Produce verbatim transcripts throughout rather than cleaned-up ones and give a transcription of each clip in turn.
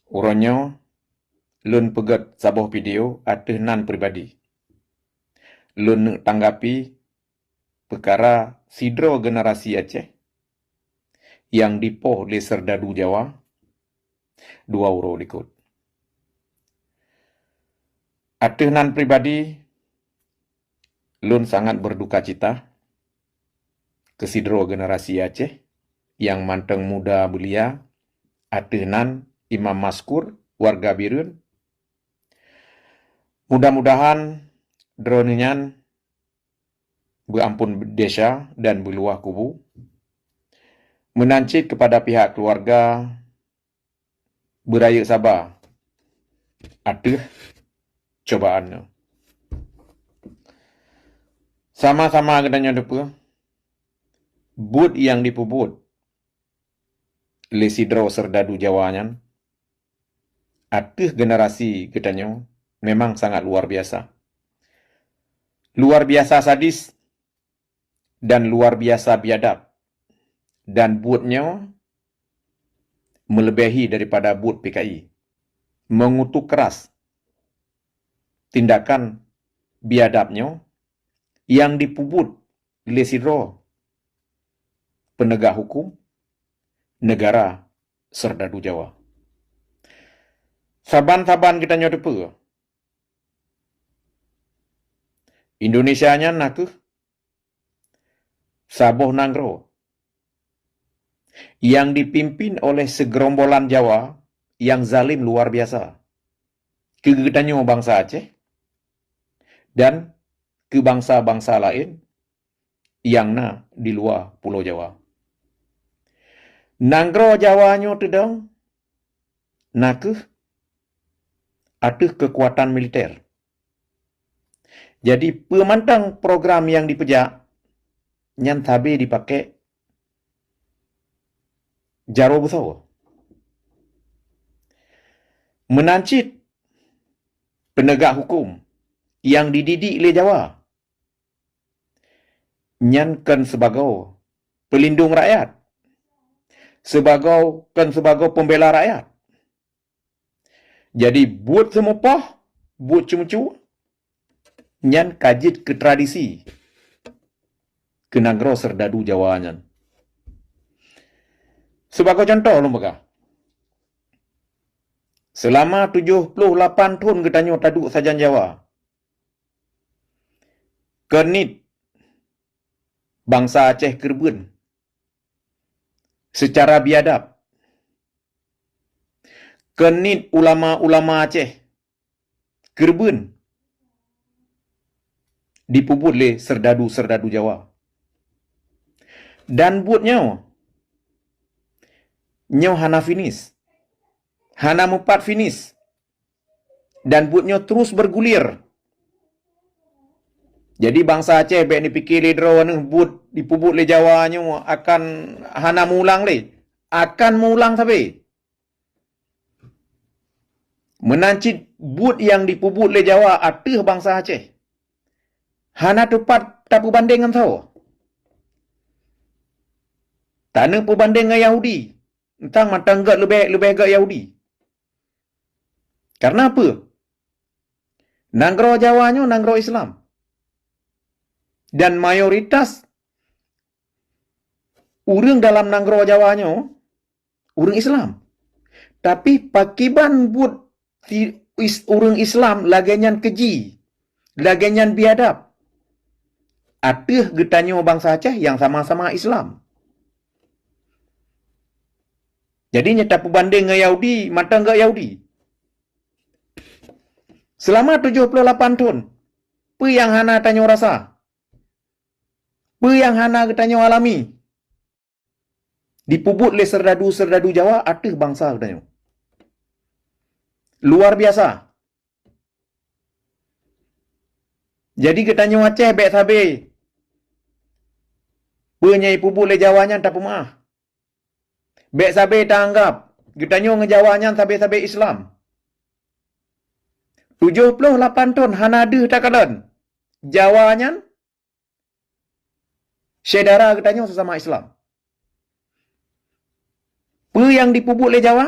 Uroe nyoe lôn peugét saboh video ateueh nan pribadi. Lôn neuk tanggapi peukara sidroe generasi Aceh nyang dipoh lé seurdadu Jawa dua uroe likot. Ateueh nan pribadi, lôn sangat beuduka cita keu sidroe generasi Aceh nyang mantong muda beulia, ateueh nan Imam Maskur, warga Bireuen. Mudah-mudahan droeneuh nyan beuampôn desya dan beuluwah kubu. Meunan cit keupada pihak keuluwarga, beurayeuk saba ateueh cobaan nyoe. Sama-sama geutanyoe teupeue, buet nyang jipeubuet lé sidroe seurdadu Jawa nyan ateueh generasi geutanyoe memang sangat luar biasa. Luar biasa sadis dan luar biasa biadab. Dan buet nyoe meuleubehi daripada buet P K I. Meungutuk keras tindakan biadab nyoe nyang jipeubuet lé sidroe peunegak huköm neugara seurdadu Jawa. Saban-saban geutanyoe teupeue, Indonesia nyan nakeuh saboh nanggroe nyang jipimpén oleh seugeurombolan Jawa nyang zalim luar biasa keu geutanyoe bansa Aceh dan keu bansa-bansa laén nyang na di luwa Pulo Jawa. Nanggroe Jawa nyoe teudong nakeuh ateueh keukuatan militer. Jadi, peue mantong program nyang jipeujak, nyan sabe jipakék jaroe beusoe. Meunan cit peunegak huköm nyang jididik lé Jawa, nyan kon sibagoe peulindong rakyat, sibagoe, kon sibagoe peumbela rakyat. Jadi, buet seumeupoh, buet ceumeucue, nyan ka jeuet keu tradisi keu nanggroe seurdadu Jawa nyan. Sibagoe cuntoh lôn peugah, seulama tujoh ploh lapan thon geutanyoe taduek sajan Jawa, keuneuk bansa Aceh keureubeuen seucara biadab. Keuneuk ulama-ulama Aceh keureubeuen jipeubuet lé seurdadu-seurdadu Jawa. Dan buet nyoe, nyoe hana finish, hana meupat finish. Dan buet nyoe terus bergulir. Jadi, bansa Aceh bék neupike lé droeneuh buet jipeubuet lé Jawa nyoe akan hana meuulang lé. Akan meuulang sabe. Meunan cit buet nyang jipeubuet lé Jawa ateueh bansa Aceh hana teupat tapeubandeng ngon saboh. Taneuk peubandeng ngon Yahudi, eunteuk mantong gét leubeh, leubeh gét Yahudi. Karena peue? Nanggroe Jawa nyoe nanggroe Islam. Dan mayoritas ureuëng dalam nanggroe Jawa nyoe ureuëng Islam. Tapi pakriban buet si is-, ureuëng Islam lagée nyan keuji, lagée nyan biadab ateueh geutanyoe bansa Aceh nyang sama-sama Islam. Jadi, nyoe tapeubandeng ngon Yahudi, mantong gét Yahudi. Seulama tujoh ploh lapan thon, peue nyang hana tanyoe rasa? Peue nyang hana geutanyoe alami? Jipeubuet lé seurdadu-seurdadu Jawa ateueh bansa geutanyoe. Luar biasa. Jadi, geutanyoe Aceh bék sabe peue nyang jipeubuet lé Jawa nyan tapeumeuáh. Bék sabe taanggab geutanyoe ngon Jawa nyan sabe-sabe Islam. Tujoh ploh lapan thon hana deuh takalon. Jawa nyan syedara geutanyoe sesama Islam. Peue nyang jipeubuet lé Jawa?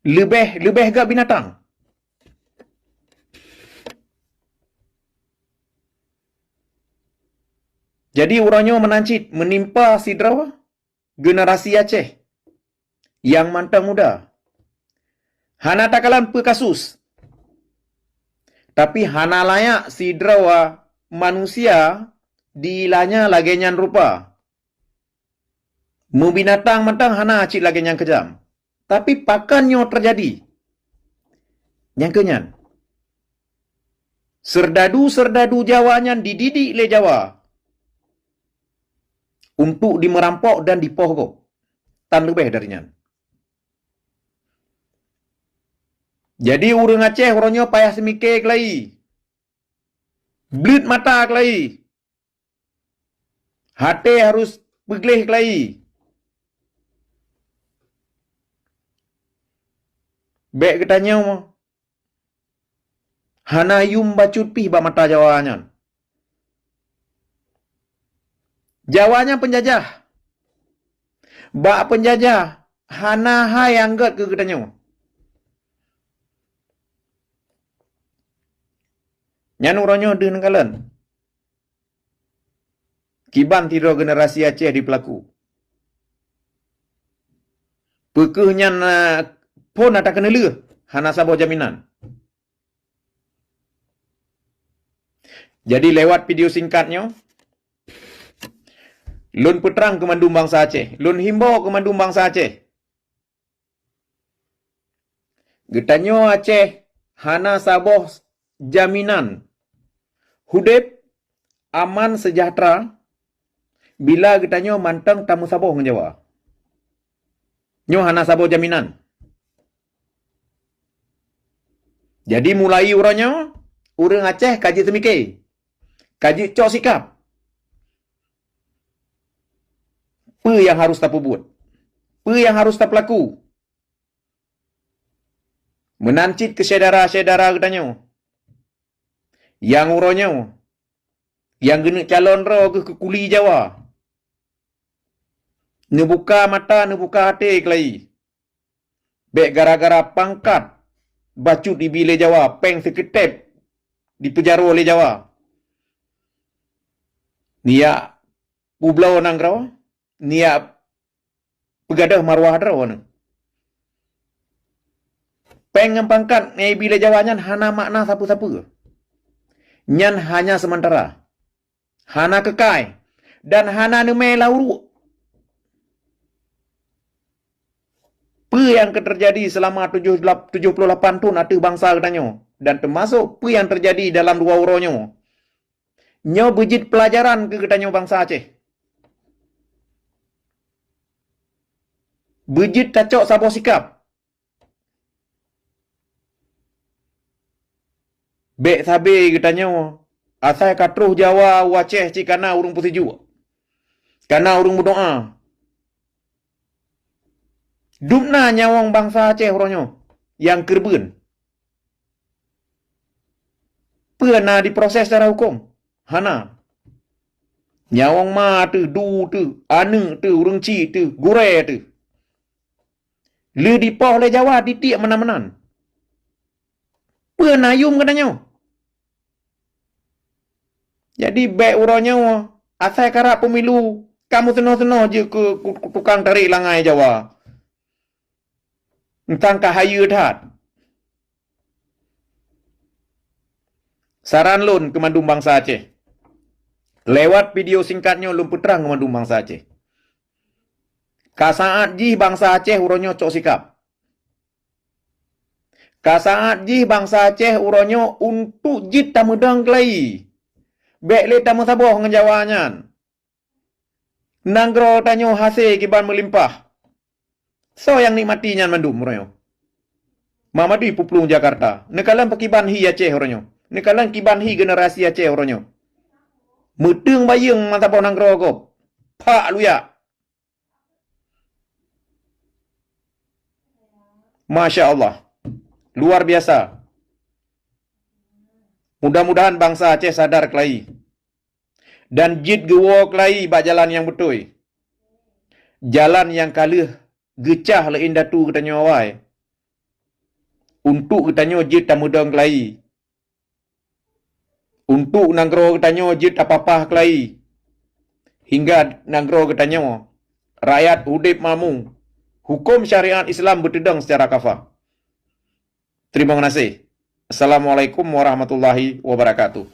leubeh, leubeh gét binatang. Jadi uroe nyoe meunan cit meunimpa sidroe generasi Aceh nyang mantong muda. Hana takalon peue kasus, tapi hana layak sidroe manusia dilanya lagée nyan rupa. Meubinatang mantong hana cit lagée nyan keujam. Tapi pakon nyoe teujadi? Nyang keu nyan, seurdadu-seurdadu Jawa nyan dididik lé Jawa untuk dimeurampok dan dipoh gob. Tan leubeh dari nyan. Jadi ureuëng Aceh uroe nyoe payah seumike keulayi. Bleuet mata keulayi. Até harôh peugleh keulayi. Bék geutanyoe hana yum bacut pih bak mata Jawa nyan. Jawa nyan peunjajah. Bak peunjajah hana hai anggét keu geutanyoe. Nyan uroe nyoe deuh neukalon. Kiban sidroe generasi Aceh dipeulaku. Peu kheueh nyan, eh, phon ata keuneulheueh, hana saboh jaminan. Jadi lewat video singkat nyoe, lôn peutrang keu mandum bansa Aceh, lôn himbau keu mandum bansa Aceh. Geutanyoe Aceh hana saboh jaminan udeb aman seujahteura bila geutanyoe mantong tameusaboh ngon Jawa. Nyoe hana saboh jaminan. Jadi mulai uroe nyoe, ureuëng Aceh ka jeuet seumike, ka jeuet cok sikap. Peue nyang harôh tapeubuet? Peue nyang harôh tapeulaku? Meunan cit keu syedara-syedara geutanyoe nyang uroe nyoe nyang geuneuk calon droe geuh keu kuli Jawa. Neubuka mata, neubuka até keulayi. Bék gara-gara pangkat bacut ibi lé Jawa, péng sikeuteb dipeujaroe lé Jawa. Neujak peubloe nanggroe, neujak peugadôh maruah droe nyoe. Péng ngon pangkat nyang ibi lé Jawa nyan hana makna sapeue-sapeue. Nyan hanya seumantara. Hana keukai dan hana neumé lam uruek. Peue nyang ka teujadi seulama tujoh ploh lapan thon ateueh bansa geutanyoe dan teumasok peue nyang teujadi dalam dua uroe nyoe, nyoe beujeuet peulajaran keu geutanyoe bansa Aceh. Beujeuet tacok saboh sikap. Bék sabe geutanyoe asai ka troh Jawa u Aceh cit kana ureuëng peusijuek, kana ureuëng meudoá. Dum na nyawöng bansa Aceh uroe nyoe nyang keureubeuen. Peue na diproses secara huköm? Hana. Nyawöng ma teuh, du teuh, aneuëk teuh, ureuëng chik teuh, gurée teuh. Lheueh dipoh lé Jawa ditiek meunan-meunan. Peue na yum geutanyoe? Jadi bék uroe nyoe asai karab pemilu kamoe seunoh-seunoh jeuet keu, keu, keu tukang tarek langai Jawa. Entang ka hayeue that. Saran lôn keu mandum bansa Aceh. Lewat video singkat nyoe lôn peutrang keu mandum bansa Aceh. Ka saát jih bansa Aceh uroe nyoe cok sikap. Ka saát jih bansa Aceh uroe nyoe untuk jeuet tameudong keulayi. Bék lé tameusaboh ngon Jawa nyan. Nanggroe tanyoe hase kiban meulimpah. Soe nyang nikmati nyan mandum uroe nyoe? Mamadi puplueng Jakarta. Neukalon peukiban hi Aceh uroe nyoe. Neukalon kiban hi generasi Aceh uroe nyoe. Meuteueng bayeueng meusaboh nanggroe gob. Phak luyak. Masya Allah. Luar biasa. Mudah-mudahan bansa Aceh sadar keulayi dan jeuet geuwoe keulayi bak jalan nyang beutôi. Jalan nyang ka lheueh geucah lé indatu geutanyoe awai. Untuk geutanyoe jeuet tameudong keulayi. Untuk nanggroe geutanyoe jeuet tapapah keulayi. Hingga nanggroe geutanyoe, rakyat udeb makmu. Huköm syariat Islam beuteudong seucara kafa. Teurimong gaséh. Assalamualaikum warahmatullahi wabarakatuh.